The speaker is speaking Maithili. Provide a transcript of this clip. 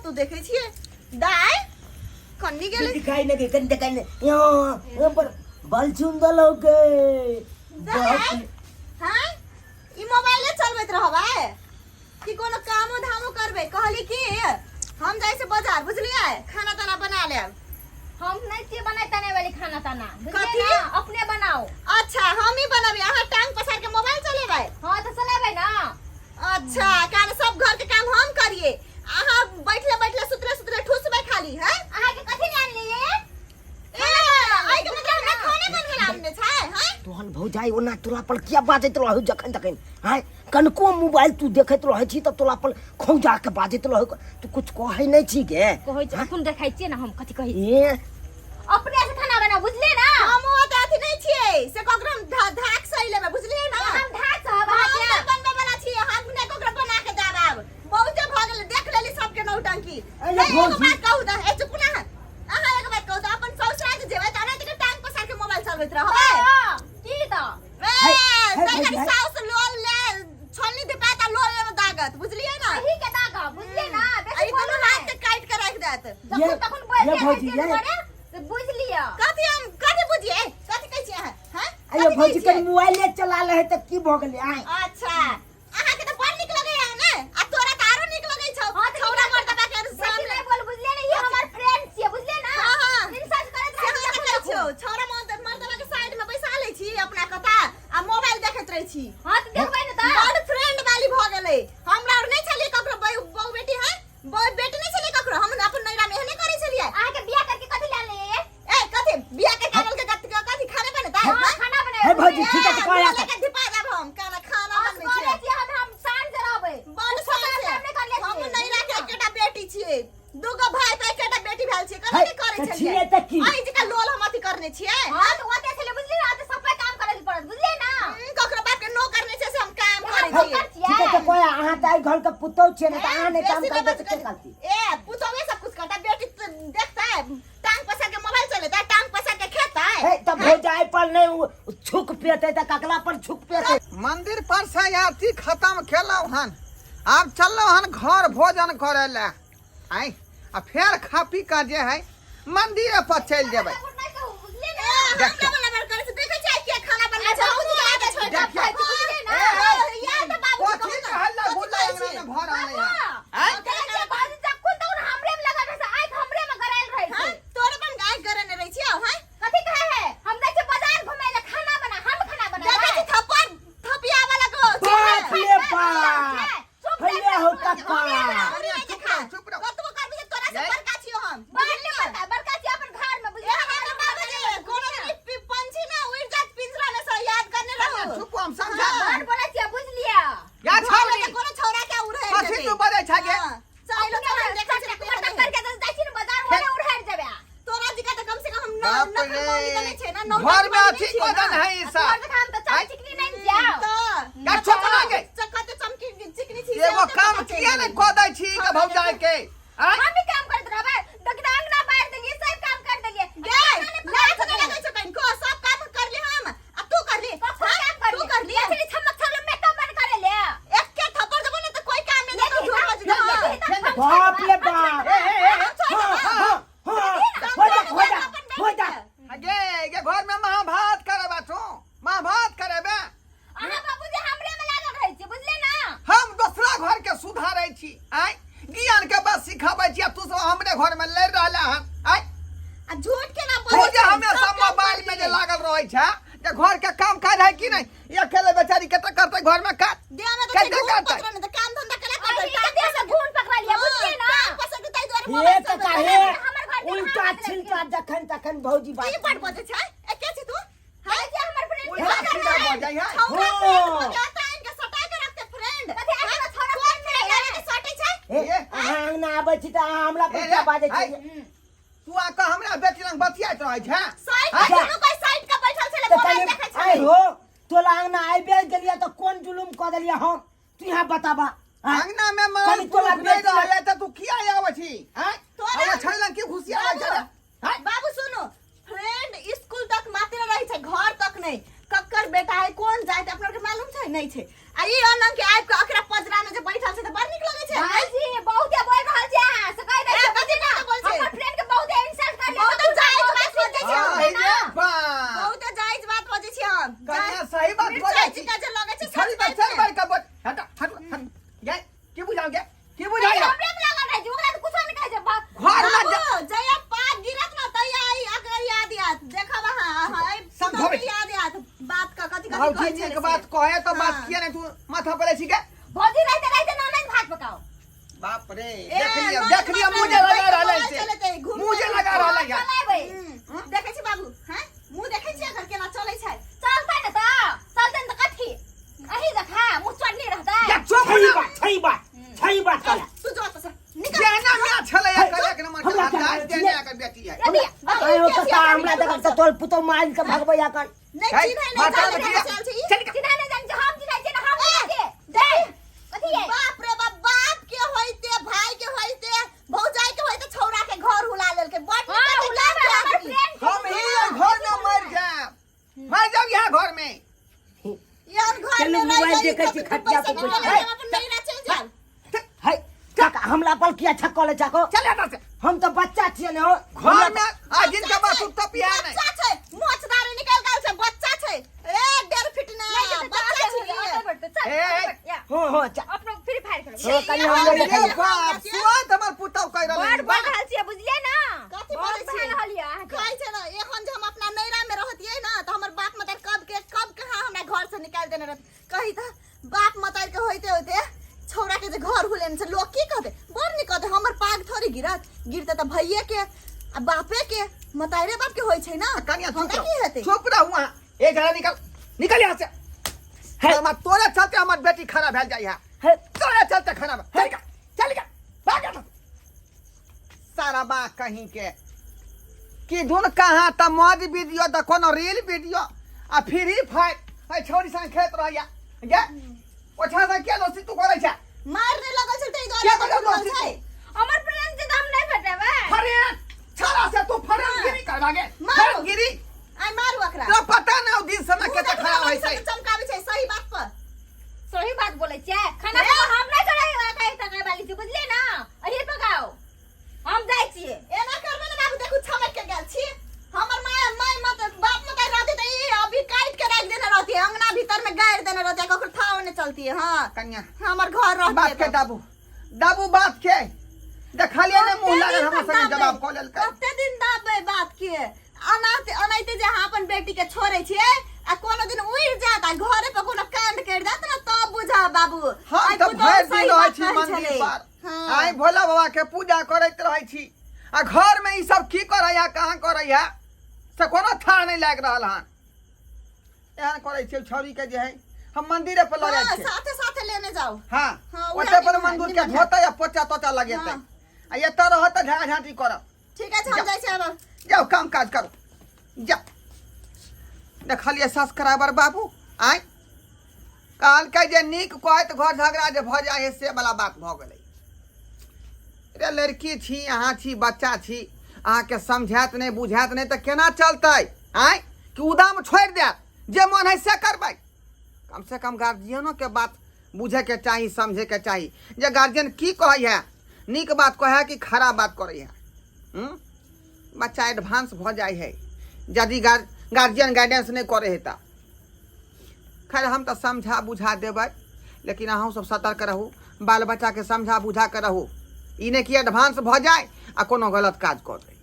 कतौ देखै छियै दाय कन्नी गेलै। दिखाई नहीं कहीं दिखाई नहीं, यहाँ यहाँ पर बल सुंदर लौके। दाय हाँ, ई मोबाइले चलबैत रहबै कि कोनो कामो धामो करबै? कहली कि हम जाइ छै बाजार, बुझलियै? खाना ताना बना लेब। हम नहीं छियै बनाए तने वाली खाना ताना, बुझलियै? कथी? ना, अपने बनाओ। अच्छा, हम ही बनाबी, अहाँ टांग पसार के मोबाइल चलेबै? हाँ तऽ चलेबै ना। अच्छा, कारण सब घर के काम हम करिए, अहाँ बैठले बैठले सुतले सुतले ठुसबै खाली है। अहाँके कथी ले आनलियै? ए, आइ के मतलब हमरा खाने बनबै ला आनने छै हैं? तोहन भौजाई ओना तोरा पर किया बाजैत रहू जखन तखन? आँय, कनको मोबाइल तू देखैत रहै छी तऽ तोरा पर खौजा के बाजैत रहू, तू कुछ कहै नहि छी गे? कहै छी, अखन देखै छियै ने हम कथी कहै छी। ए। अपने से खाना बना, बुझलियै ना? हम ओ तऽ अथी नहि छियै से ककरो हम धाक सही लेबै, बुझलियै ना? हम धाक सहब हम अहाँके। तऽ बनबै वाला छियै, हम नहि ककरो बना के देब। आब बहुते भऽ गेलै, देख लेली सबके नौटंकी। अरे नहीं, एगो भौजी। बात कहू तऽ, ए चुप ना, अहाँ एगो बात कहू तऽ, अपन ससुराल जे जेबै तऽ अनाहिते के टांग पसार के मोबाइल चलबैत रहबै? हाँ, की तऽ ए, है, है, तै भौजी, घड़ी है। साउस लोल ले छोलनी दिपा त लोल ले दागत, बुझलियै ना? अही के दागा, बुझलियै ना? आ बेसी ई बोलू दुनू हाथ के काटि के राखि देत। जखन ये- तखन बोल ये के भौजी, रहै छियै ये। घरे, तऽ बुझि लिअ। कथी हम कथी बुझियै? कथी कहै छियै अहाँ हैं? अरे कथी कहै भौजी, छियै? कनि मोबाइले चला ले है तऽ की भऽ गेलै आँय? अच्छा, अहाँ के तऽ बड़ नीक लगैया ने, आ तोरा तऽ आरो नीक लगै छौ। हाँ, तऽ छौड़ा नीक मर्दबा के बेसी सामने नहि बोल, बुझलियै ने? ई हमर फ्रेंड छियै, बुझलियै ना? हाँ, हाँ। इंसल्ट करैत से रहै हम छियै। तऽ कहै छियौ, छौड़ा मर्दबा के साइड में बैसा लै छी अपना कता आ मोबाइल देखैत रहै छी। हाँ तऽ देखबै ने तऽ। बड़ फ्रेंड वाली भऽ गेलै। हमरा और नहि छलियै ककरो बहु बेटी है, बहु बेटी नहि छलियै ककरो। हम अपन नैरा में एहने करै छलियै। अहाँके बियाह करके कथी लए आनलियै? ए, कथी बियाह के कारण के कथी कथी खाने बनेतै? हाँ, हाँ? खाना बनाबै। हे भौजी, ठीक है, तऽ ए, लेके धिपा देब हम, खाना खाना बनबै असगरे छियै। छियै हम, हम साँझ रहबै। बड़ कुछो शान काम छै। नहि करले हम छियै, नैरा के बुझलियै ना? एकेटा बेटी छियै, दूगो भाई पे एकेटा बेटी भेल छियै, कथी है, नहि करै तऽ छलियै? छियै तऽ की? अहि जकाँ लोल हम अथी करने छियै? हाँ तऽ ओते छलै, बुझलियै ना? ओते सफाई काम करै लए पड़त, बुझलियै ना? ककरो बाप के नौकर नहि छै से हम काम करै है, छियै। ठीक है, तऽ कोइ अहाँ तऽ एहि घर के पुतहु छियै ने, तऽ अहाँ नहि काम बेसी करबै तऽ नहि के करतै? ए, पुतोहे सब कुछ करता, बेटी तऽ देखतै, टांग पसार के मोबाइल चलेतै, टांग पसार के खेतै। हे, तऽ भौजाई पर नहि छुक पेतै तऽ ककरा पर छुक पेतै? मंदिर पर से आरती खत्म केलहुँ हन, आब चललहुँ हन घर भोजन करे लए। आइ आ फेर खा पी कऽ जे है मंदिरे पर चलि जेबै। नहि कहू, बुझलियै ना? ए, हम देखियौ। केवल लबर करै छी, देखै छियै के खाना बनबै छै, बहुत नीक लागै छै। देखियौ। बुझलियै ना? ए, ए, यार तऽ बाबू कथी कहल कथी गुल्ला कहै अंगना छी? में भर आनै है? बाबू, आँय? देखै छियै, बाबू जखन तखन हमरे में लगल रहै छै, आँखि हमरे में गड़ायल रहै छै। हाँ, तोरे पर गाय गरने रहै छियौ, हाँ? कथी कहै है? हम जाइ छियै बाजार घुमै लए, खाना बना, हम खाना देखै बनेबै। छी थप्पड़ थपिया वाला को। बाप रे बाप, चुप। हैया हो कक्का। हमरे चुप देखा। रहो, चुप रहो। कतबो करबी तऽ तोरा से जय। बड़का छियौ हम। बड़ ने बड़का, बड़का छियै अपन घर में, बुझलियै? ए, हमरा बाबूजी, कोनो दिन पंछी ना उड़ि जात पिंजरा में से, याद करने रहू। चुप, हम समझा। बड़ बोलै छियै, बुझलियै? या घर में छौड़ी तऽ कोनो छौड़ा के उड़ै कथी तू बजै छै गे? चाइलो अपने चौड़ा देखै चक्कर छै। टक्कर के जाइ छी ने बाजार, ओने उड़ारि जेबै। तोरा जिका तऽ कम से कम हम न बाप नखर रे। मौगी तऽ नहि छै ना, नौ घर में टक अथी मौगी नहि कऽ छियै देने ना। है ई आ सब। तोहर जकाँ हम तऽ आँय? चमचिकनी नहि ने जाउ। तऽ या चुप ना गे। चक्कर तऽ चमकी चिकनी छी से एगो ओते काम पता चलि किया नहि गेलै। कऽ दै छी के भौजाई के? आँय? हम भी काम करैत रहबै। देखि तऽ अंगना बाहर देलियै, सब काम कर देलियै। गे, लाज नहि लगै छौ कनिको? सब काम करली हम आ तू करली? कखन हाँ? काम करली? तू करली? देखली छमक छमक मेकअप बन करे ले। एके थप्पड़ देबो ने तऽ कोई काम नहि देतौ, झूठ बजै छौ। बाप रे बाप। ए, ए, ए, ए, हाँ हाँ हाँ, हो जा, हो जा, हो जा। गे गे, घर में महाभारत करेबा तू? महाभारत करेबे? अहाँ बाबूजी हमरे में लागल रहै छी, बुझलियै ना? हम दोसरा घर के सुधारै छी, आँय, ज्ञान के बात सिखाबै छी आ तू सब हमरे घर में लड़ि रहले हन, आँय? आ झूठ केना तू बजै जे छै? हमेशा सब काम मोबाइल में जे करली। लागल रहै छै, जे घर के काम काज है कि नहि? ई अकेले बेचारी कते करतै घर में काज? देह में तऽ कते छै घून करतै? पकड़ने, तऽ काम धंधा केना करतै? अहीं के टांग देह में पसार- घून पकड़ल यऽ, बुझलियै ना? टांग पसार के ताहि दुआरे हे मोबाइल कका चलबै हे, छै। हमर घर के उल्टा बाहर छिलका जखन तखन भौजी बात की बड़ बजै छै? ए, के छी तू? है जे हमर फ्रेंड। उल्टा सीधा बजै है। छौड़ा हो। फ्रेंड भऽ गेल तऽ आनि के सटा के रखते फ्रेंड। कथी आइ काल्हि छौड़ा कोन फ्रेंड फ्रेंड है? आनि के सटै छै? हे, ए, अहाँ अंगना आबै छी तऽ अहाँ हमरा ए, पर किया ए, बाजै है। छी? तू आके हमरा बेटी लग बतियाइत रहै छै? साइड है? के दुनू कोई साइड के बैठल छलै, तऽ मोबाइल कनि देखै आइ छलै। हो, तोला अंगना आबि गेलियै तऽ कोन जुलुम कऽ देलियै हम? तू यहाँ बताबा, आँय? अंगना में कनि मरल तोला पुरुष नहि बेटी लग- रहै तऽ तू किया आबै छी? आँय? तोरा- हमरा छड़ी लग की घुसियाबै छै रे? आँय? बाबू सुनू, फ्रेंड स्कूल तक मात्र रहै छै, घर तक नहि। कक्कर बेटा है, कोन जाति अपना के मालूम छै नहि छै, आ ई अनंग के आबि के अकरा पजरा में जे बैठल छै तऽ बड़ नीक लगै छै। भाईजी, बहुते बोल रहल छी अहाँ से कहि दै। बुझल के की बुझाइया हमरे में लागल रहै छै ओकरा तऽ कुछो नहि कहै छै घर में बाबू जया पाग गिरत ना तैया आई अगर याद याद देखब अहाँ अहाँ एहि समझबै। पुतोहु के याद याद बात क कथी कथी कहै भौजी छलै एक से। बात कहे तो बात हाँ। किया नहीं तू माथा पर छी के भौजी रहते रहते ननद भात पकाओ बाप रे ए, देख लियो ननद देख लियो बाप रे, मुझे लगा बैठ रहल के से चलेतै, घूमते मुझे लगा रहल है चलेबै देखै छी बाबू हैं मुँह देखै छी एकर केना चलै छै चलतै ने तऽ चलतै ने तऽ कथी अही देखा मुँह चढ़ने रहतै या चुप सही ना बात सही बात सही बात कहला तू जो एतऽ से निकल जेना माय छलै एकर एक नंबर के हमरा अंदाज क्या देने एकर बेटी है यदि आयो कका हमरा देखब तऽ तोर पुतोह मारि के भगबै अकन नहीं है, चिन्है नहीं माता जानै बेटी केना चल छै ई। चल निकल। चिन्है नहि जानै छै हम चिन्है छियै ने हम चिन्है छियै दे कथी है बाप रे बाप बाप के होइते भाई के होइते भौजाई के होइते छौड़ा के घर हुला लेलकै बड हां नीक हुला के हमर आदमी। फ्रेंड हम ही घर में मर जाएब मर जाब यहाँ घर में यार घर चलू में रह मोबाइल जाई देखै छी, तऽ खटिया पैसा पर निकालि बैठ। लेब, अपन नैहरा चलि जायब। है काका हमरा पर किया छक्का ले चाको चल यहाँ से हम तो बच्चा छियै ने हो घर में आज जिनका बात सुनता पिया नहीं बच्चा छै मोचदारी निकल गेल छै बच्चा छै ए डेढ़ फीट ना बच्चा छै ए, ए, हो हो चा अपनो फ्री फायर खेलबै हो कनी हमरो अरे देखै बाप सुआत हमर पुतौ कहि रहल बड़ बढ़ रहल छियै बुझलियै ना कथी बड़ बोलै बढ़ छियै? रहल यऽ अहाँके कहै छै ने एखन जे हम अपना नैहरा में रहतियै ना तऽ हमर बाप मतार कब के हाँ हमरा घर से निकालि देने रहत कही तऽ बाप मतार के होइते होइते छौड़ा के जे घर हुलेन छै लोग की कहते बड़ नीक कहते हमर पाग थोड़ी गिरत गिरते तऽ भैये के आ बापे के मतारे बाप के होइ छै ना कनिया चुप हमरा की रहो हेतै चुप रहू वहाँ एक जगह निकल निकल यहाँ से है। हमर तोरे चलते हमर बेटी खराब भेल जाइ है है तोरे चलते खराब चल निकल चल निकल भाग यहाँ से। सारा बा कहीं के कि धुन कहाँ त मौज वीडियो त कोनो रील वीडियो आ फ्री फायर है छौरी संग खेलैत रहैया गे ओछा से किया दोस्ती तू करै छै मारने लगल छै ताहि किया दुआरे करल लगल दोस्ती छै हमर प्रेम से तऽ हम नहि भेटेबै अरे छौरा से तू फरन गिरी करबागे मारो। फरन गिरी आइ मारू एकरा तोरा पता ना ओ दिन समय मुँह कते देखबै खराब होइ हमरा छै सबके चमकाबै छै सही बात पर सही बात बोलै छियै खाना पका हम नहि चढ़ाई खाइ तकाइ वाली छी बुझलियै ना अही पकाओ हम जाइ छियै एना करबै ने बाबू देखू छमक के गेल छी हमर माय माय मत बाप मत रहती त ई अभी काट के रख देने रहती अंगना भीतर में गाड़ देने रहती ककरो थाव नहीं चलती हां कन्या हमर घर रहती बात के दाबू दाबू बात के देखलिए ने मुंह लागल हमरा संगे जवाब कऽ लेलकै कते दिन दाबे बात के अनाते अनाइते जे अहाँ अपन बेटी के छोड़े छियै आ कोनो दिन उड़ जात आ घरे पर कोनो कांड कर जात ना तब बुझा बाबू हम आइ तऽ पुतोहु भरि सही दिन रहै बात छी कहै मंदिर छलै। पर हाँ। आइ भोला बाबा के पूजा करैत रहै छी आ घर में ई सब की करैया कहाँ करैया से कोनो थाह नहि लागि रहल हन एहन करै छै छौरी के जे है हम मंदिरे पर लऽ जाइ हाँ, छियै साथे साथे लेने जाओ हाँ हाँ, उएह ओते पर निमन है, मंदिर के निमन है। धोतै आ पोचा तोचा लगेतै हाँ। आ एतऽ रहत तऽ झाँका झाँटी करब ठीक है हम जाइ छी आब जाओ काम काज करो जाओ देखलियै सब्सक्राइबर बाबू आँय कहलकै जे नीक कहैत घर झगड़ा जे भऽ जाइ है से वाला बात भऽ गेलै रे लड़की छी अहाँ छी बच्चा छी अहाँके समझायत नहि बुझायत नहि तऽ केना चलतै आँय कि उदाम छोड़ि देत जे मन है से करबै कम से कम गार्जियनोके बात बुझैके चाही समझैके चाही जे गार्जियन की कहै है नीक बात कहै है कि खराब बात करै है हूँ? बच्चा एडवांस भऽ जाइ है यदि गार्जियन गाइडेंस नहि करै है तऽ खैर हम तऽ समझा बुझा देबै लेकिन अहूँ सब सतर्क रहू बाल बच्चाके समझा बुझा कऽ रहू ई नहि कि एडवांस भऽ जाय आ कोनो गलत काज कऽ दै।